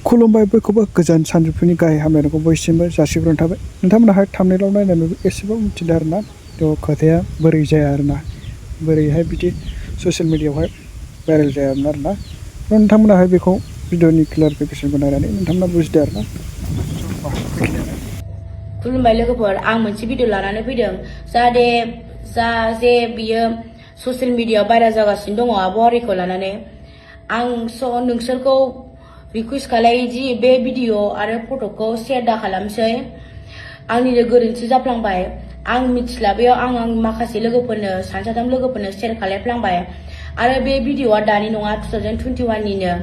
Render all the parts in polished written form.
खुलुमबाय बयखौबो गोजान सानजौफुनि गाहाय हामलायनायखौ बयसिमबो जासिग्रोनाय थाबाय नोंथांमोनाहाय थांबनेलाव नायनानै एसेबां मिथिला आरोना थ' खोथाया बोरै जाया आरोना बोरैहाय बिदि ससियेल मिडियायावहाय भाइरेल जायामोन आरोना नोंथांमोनाहाय बेखौ भिडिअनि क्लियारिफिकेसनखौ नायनानै नोंथांमोना बुजिदो आरोना खुलुमबाय लोगोफोर आं मोनसे भिडिअ लानानै फैदों जाहाथे बियो ससियेल मिडियायाव भाइरेल जागासिनो दङ आबहावाखौ लानानै आं नोंसोरखौ रिक्वेस्ट खालायो दि बे भिडिअ आरो फट'खौ शेयार दा खालामसै आंनिनो गोरोन्थि जाफ्लांबाय आं मिथिस्लाबैयाव आं माखासे लोगोफोरनो साथाम लोगोफोरनो शेयार खालामफ्लांबाय आरो बे भिडिअआ दानि नङा 2021 निनो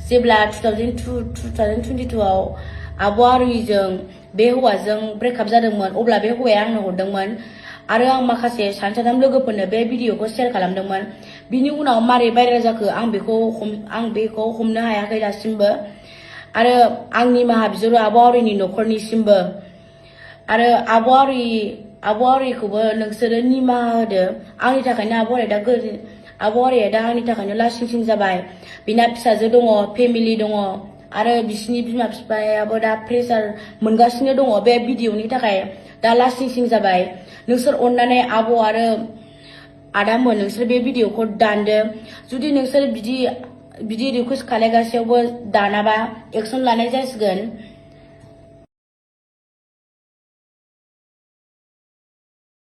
जेब्ला 2022 आव बwrwiजों बे हौवाजों ब्रेकआप जादोंमोन अब्ला बे हौवाया आंनो हरदोंमोन आरो आं माखासे साथाम लोगोफोरनो बे भिडिअखौ शेयार खालामदोंमोन बिनि उनाव मारै भाइरेल जाखो आं बेखौ हमनो हायाखै दासिमबो आरो आं निमाहा बिहरो बwrwiनि न'खरनिसिमबो आरो बwrwiखौबो नोंसोरो निमाहा होदो आंनि थाखायनो बwrwiया दा आंनि थाखायनो लासिंसिं जाबाय बिना फिसाजो दङ फेमिलि दङ आरो बिसिनि बिमा बिफायाबो दा प्रेसार मोनगासिनो दङ बे भिडिअनि थाखाय दा लासिंसिं जाबाय नोंसोर अननानै आब' आरो आदामोन नोंसोर बे भिडिअखौ दानदो जुदि नोंसोर बिदि रिक्वेस्ट खालायगासेयावबो दानाबा एक्सन लानाय जासिगोन